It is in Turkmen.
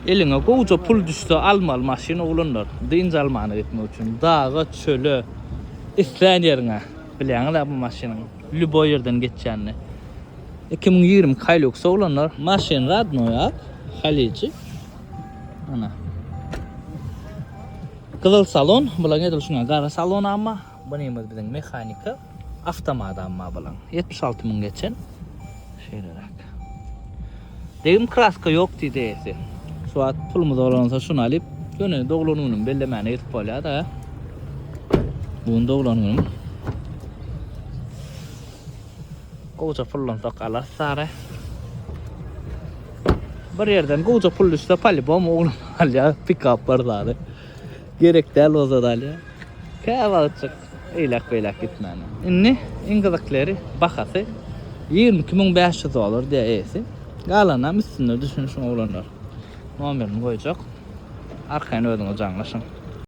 Eliňe gowja pul düşse almaly maşyn oglanlar. Dynç almana gitmek üçin. Daga, çöle, islän ýeriňe. Bilýäňiz-ä bu maşynyň lýuboý ýerden geçýänini. 2020 Hilux oglanlar. Maşyn radnoý ak, Haliji. Ana. Gyzyl salon, bulaň edil şuňa gara salon amma. Bunymyz biziň mehanika, awtomat amma bulaň. 76 müň geçen. Şeýleräk. Degim kraska ýok diýdi eýesi. Şu wagt pulumyz bolansoň şuny alyp, ýöne doglan günümi bellemäne gidip bolýar-da. Bu gün doglan günüm. Gowja pullansak alarys sary. Bir ýerden gowja pul düşse polibom oglum alýar, pikap bar zady. Gerek däl bolsa da alýar. Kä wagtjyk eýläk beýläk gitmäne. Indi iň gyzykly ýeri bahasy 22500 dollar diýýär eýesi. Galanam üstünde düşünişiň oglanlar. Nomerini goýjak. Arkaýyn özüňiz jaňlaşyň.